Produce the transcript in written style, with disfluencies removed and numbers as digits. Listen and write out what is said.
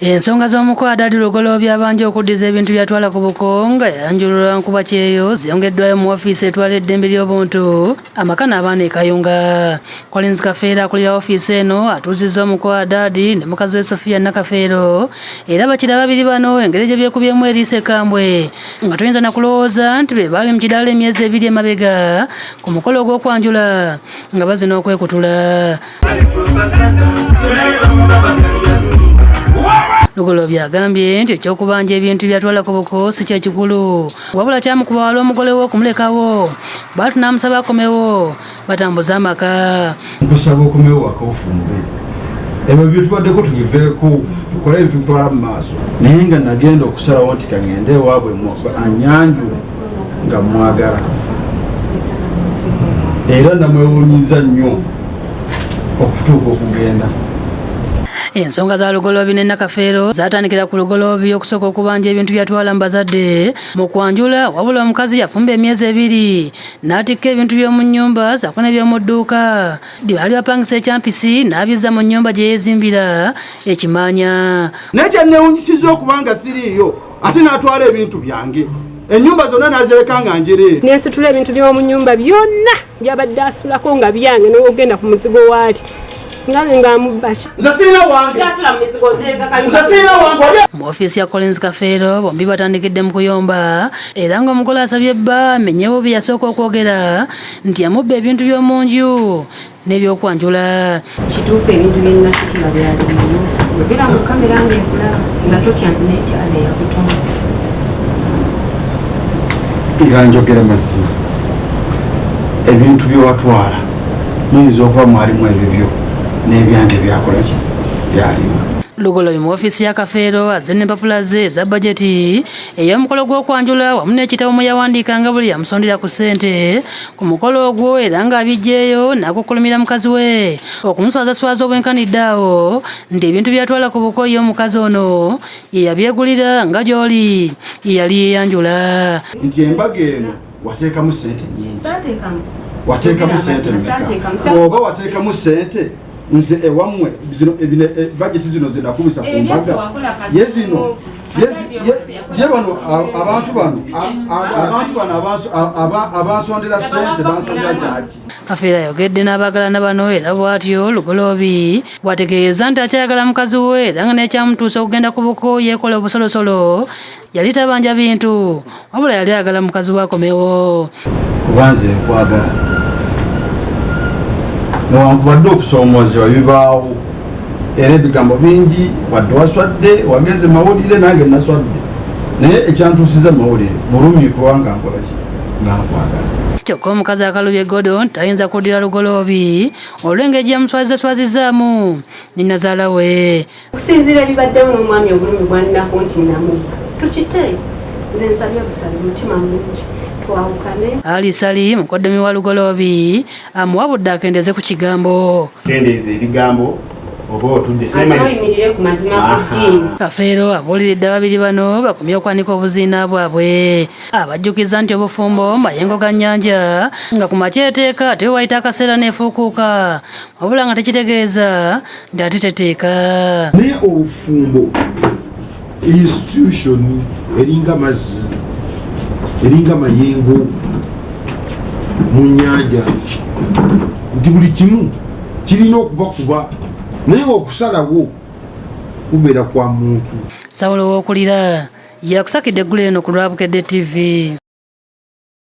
Ensonga z'omuko Adadi Lugoloobi abanja okuddiza ebintu byatwala ku buko nga yayanjululwa nkuba kyeyo ziyongeddwayo mu ofiisi etwala eddembe ly'obuntu, amaka n'abaana e Kayunga. Collins Kafeero akulira ofiisi eno atuuzizza omuko Adadi ne mukazi we Sophia Nakafeero era bakira babiri bano engeri gye byekubyemu eriiso ekkambwe nga toyinza na kulowooza nti be baali mu kidaala emyezi ebiri emabega ku mukolo ogw'okwanjula nga bazina okwekutula. Lugoloobi agambye nti eky'okubanja ebintu byatwala ku buko si kye kikulu wabula kyamukuba wala omugole we okumulekawo bw'atyo n'amusaba akomewo batambuze amaka. Nkusaba okomewo waka ofumbe ebyo byetubaddeko tubiveeko tukole ebitutwala mu maaso naye nga nagenda okusalawo nti kangende ewaabwe anyanjule nga mwagala era namwewunyiza nnyo okutuuka okugenda. Ensonga za Lugoloobi ne Nakafeero zaatandikira ku Lugoloobi okusooka okubanja ebintu byatwala mu bazadde mu kwanjula wabula omukazi yafumba emyezi ebiri n'atikka ebintu by'omu nnyumba ssaako n'eby'omu dduuka lye baali bapangisa ekyampisi n'abizza mu nnyumba gye yeezimbira ekimaanya. Naye kyanneewunyisizza okuba nga siriiyo ate n'atwala ebintu byange ennyumba zonna n'azireka nga njereere. Nensitula ebintu by'omu nnyumba byonna byabadde asulako nga byange nogenda ku muzigo waali Mu ofiisi ya Collins Kafeero bombi batandikidde mu kuyomba era ng'omugole asabye bba amenyewo bye yasooka okwogera nti yamubba ebintu by'omu nju n'ebyokwanjula. Kituufu ebintu bye nasitula byali bino. Yogera mu kamera ng'ekulaba nga totya nze netya Allah eyakutonda. Nga njogera mazima, ebintu bye watwala muyinza okuba mwalimu ebibyo n'ebyange byakola ki byalimu. Lugoloobi mu ofiisi ya Kafeero azze n'empapula ze eza bajeti ey'omukolo gw'okwanjula wamu n'ekitabo mwe yawandiika nga buli yamusondera ku ssente ku mukolo ogwo era ng'abiggyeeyo n'akukkulumira mukazi we okumuswazaswaza obwenkanidde awo nti ebintu by'atwala ku buko ye omukazi ono ye yabyegulira nga gy'oli ye yali yeeyanjula. Nti embaga eno wateekamu ssente nnyingi. Wateekamu ssente mmeka? Oba wateekamu ssente nze ewammwe zino bajeti zino zenakubisa ku mbaga ye zino ye bano abantu bano abantu bano abansondera ssente bansondera zaki. Kafeero ayogedde n'abaagalana bano era bw'atyo Lugoloobi bw'ategeeza nti akyayagala mukazi we era nga n'ekyamutuusa okugenda ku buko yeekola obusolosolo yali tabanja bintu wabula yali ayagala mukazi we akomewo. Kuba nze nkwagala newankubadde okusoomoozebwa bibaawo era ebigambo bingi wadde waswadde wagenze mawulire nange naswadde naye ekyantuusiza mawulire bulumi kubanga nkolaki nga nkwagala. Kyokka omukazi akalubye Gordon tayinza kuddira Lugoloobi olw'engeri gye yamuswazizaswazizaamu ne nnazaala we. Okusinziira ebibaddewo n'omwami obulumi bwannako nti namubba tukite nze nsabye busabi mutima mulungi twawukane. Ali Ssali mukoddomi wa Lugoloobi amuwabudde akendeze ku kigambo. Kendeeza ebigambo oba otudde Ayimirire ku mazima ku ddiini. Kafeero abuuliridde ababiri bano bakomye okwanika obuziina bwabwe. Abajjukiza nti obufumbo mayengo ga nnyanja nga ku makya eteeka ate wayita akaseera n'efuukuuka wabula nga tekitegeeza nti ate teteeka. Naye obufumbo institution eringa mazzi eringa mayengo mu nnyanja nti buli kimu kirina okubakuba naye okusalawo kubeera kwa muntu. Sawulo Wokulira yakusakidde eggulo eno ku lwa Bukedde TV.